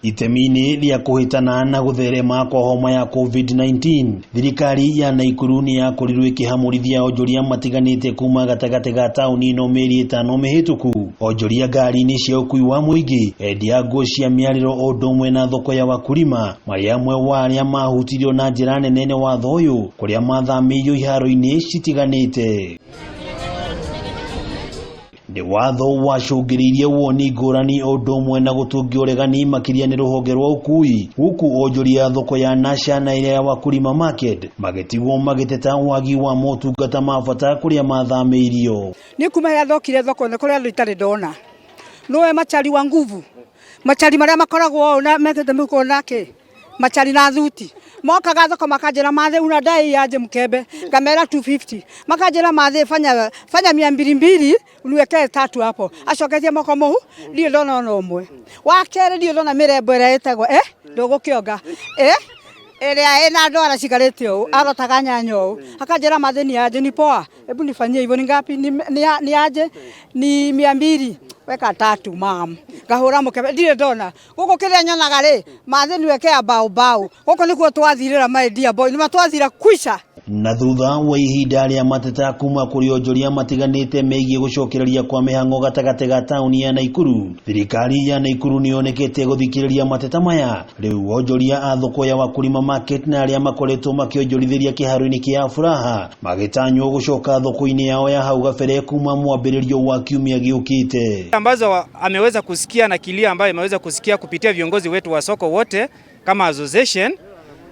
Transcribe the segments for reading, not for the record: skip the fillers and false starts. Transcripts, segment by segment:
Itemi-inĩ rĩa kũhĩtana na gũtherema kwa homa ya COVID-19, thirikari ya Naikuru nĩ yakorirwo ĩkĩhamũrithia onjoria matiganĩte kuma gatagatĩ ga taũni ĩno mĩeri ĩtano mĩhĩtũku. Onjoria ngari-inĩ cia ũkui wa mũingĩ, endia a nguo cia mĩarĩro o ũndũ ũmwe na thoko ya Wakulima marĩ amwe wa arĩa mahutirio na njĩra nene nĩ watho ũyũ, kũrĩa mathamĩirio iharo-inĩ citiganĩte. Nĩ watho wacũngĩrĩirie woni ngũrani o ũndũ ũmwe na gũtũngia ũregani makĩria nĩ rũhonge rwa ũkui, gũkũ onjoria a thoko ya Nasha na ĩrĩa ya Wakulima Market magĩtigwo magĩteta wagi wa motungata ma bata kũrĩa mathamĩirio. Niĩ kuma rĩrĩa ndokire thoko ĩno kũrĩ andũ itarĩ ndona. Nĩũĩ machari wa nguvu? Machari marĩa makoragwo ũũ na mekĩrĩte mĩhuko na kĩ? Machari na thuti. Mokaga thoko makanjĩra mathe unadai aje mkebe? Ngamera 250. Makanjĩra mathe fanya fanya mia mbili mbili uniwekee tatu hapo. Acoketie moko mũhu ndirĩ ndona ona ũmwe. Wa kerĩ ndirĩ ndona mĩrembo ĩrĩa ĩtagwo eh ndũgũkĩonga eh ĩrĩa ĩna ndwara cikarĩte ũũ arotaga nyanya ũũ akanjĩra mathe ni aje ni poa hebu nifanyie hivyo ni ngapi ni, ni, ni aje ni 200 weka tatu mam ngahũra mũkebe ndirĩ ndona gũkũ kĩrĩa nyonaga rĩ mathe niwekea bao bao gũkũ nĩkuo twathirĩra my dear boy nĩma twathira kwisha. Na thutha wa ihinda rĩa mateta kuma kũrĩ onjoria matiganĩte megiĩ gũcokereria kwa mĩhang'o gatagatĩ ga taũni ya Naikuru, thirikari ya Naikuru nĩyonekete gũthikĩrĩria mateta maya. Rĩu onjoria a thoko ya Wakulima Market na arĩa makoretwo makĩonjorithĩria kĩharo-inĩ kĩa Furaha magĩtanywo gũcoka thoko-inĩ yao ya hau gabere kuma mwambĩrĩrio wa kiumia gĩũkĩte. Ambazo ameweza kusikia na kilio ambayo ameweza kusikia kupitia viongozi wetu wa soko wote kama association,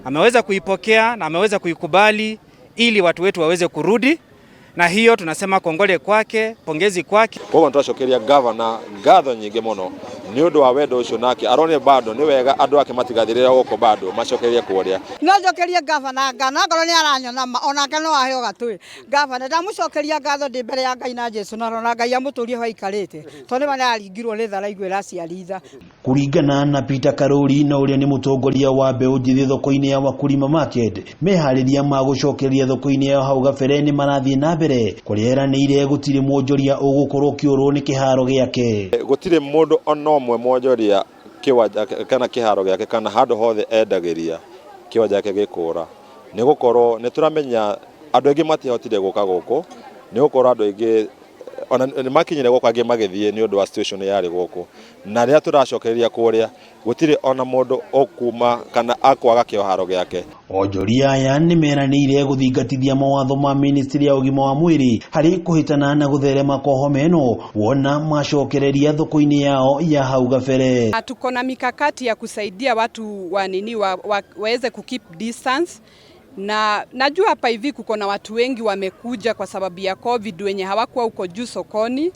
ameweza kuipokea na ameweza kuikubali ili watu wetu waweze kurudi, na hiyo tunasema kongole kwake, pongezi kwake. Koguo nĩtũracokeria gavana ngatho nyingĩ mũno nĩ ũndũ wa wendo ũcio nake arone bado nĩ wega andũ ake matigathirĩre gũkũ bado macokerie kũrĩa. No njokerie gavana ngatho akorwo nĩ aranyona ma onake no aheo gatũĩ gavana ndamũcokeria ngatho ndĩ mbere ya Ngai na Jesu na rona Ngai amũtũrie ho aikarĩte tondũ nĩ ma nĩ araringirwo nĩ tha araigua ĩraciaritha. Kũringana na Peter Karuri na ũrĩa nĩ mũtongoria wa mbeũ njĩthĩ thoko-inĩ ya Wakulima Market, meharĩria ma gũcokereria thoko-inĩ ya hau gabere nĩ marathiĩ na mbere, kũrĩa eranĩire gũtirĩ mwonjoria ũgũkorwo ũkĩũrwo nĩ kĩharo gĩake. Gũtirĩ mũndũ ona ũmwe mwonjoria kĩwanja kana kĩharo gĩake kana handũ hothe endagĩria kĩwanja gĩake gĩkũra, nĩ gũkorwo nĩ tũramenya andũ aingĩ matiahotire gũka gũkũ, nĩ gũkorwo andũ aingĩ ona nĩ makinyire gũkũ angĩ magĩthiĩ nĩ ũndũ wa situation yarĩ gũkũ, na rĩrĩa tũracokereria kũrĩa gũtirĩ ona mũndũ ũkuma kana akwaga kĩharo gĩake. Onjoria aya nĩ meranĩire gũthingatithia mawatho ma ministry ya ũgima wa mwĩrĩ harĩ kũhĩtana na gũtherema kwa homa ĩno wona macokereria thoko-inĩ yao ya hau gabere. Tuko na mikakati ya kusaidia watu wa nini wa, wa, waweze kukeep distance na najua hapa hivi kuko na watu wengi wamekuja kwa sababu ya COVID wenye hawakuwa huko juu sokoni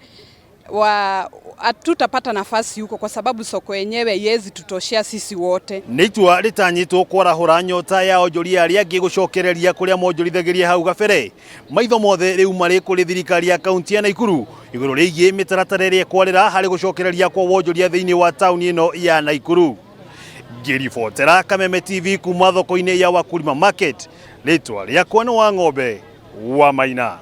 wa hatutapata nafasi huko kwa sababu soko yenyewe haiwezi tutoshea sisi wote. Nĩ itua rĩtanyĩtwo kwarahũra nyota ya onjoria arĩa angĩ gũcokereria kũrĩa monjorithagĩria hau gabere. Maitho mothe rĩu marĩ kũrĩ thirikari ya kaunti ya Naikuru igũrũ rĩgiĩ mĩtaratara ĩrĩa ĩkwarĩra harĩ gũcokereria kwa wonjoria thĩinĩ wa taũni ĩno ya Naikuru. Ngĩribotera Kameme TV kuma thoko-inĩ ya Wakulima Market, rĩtwa rĩakwa nĩ Wang'ombe wa Maina.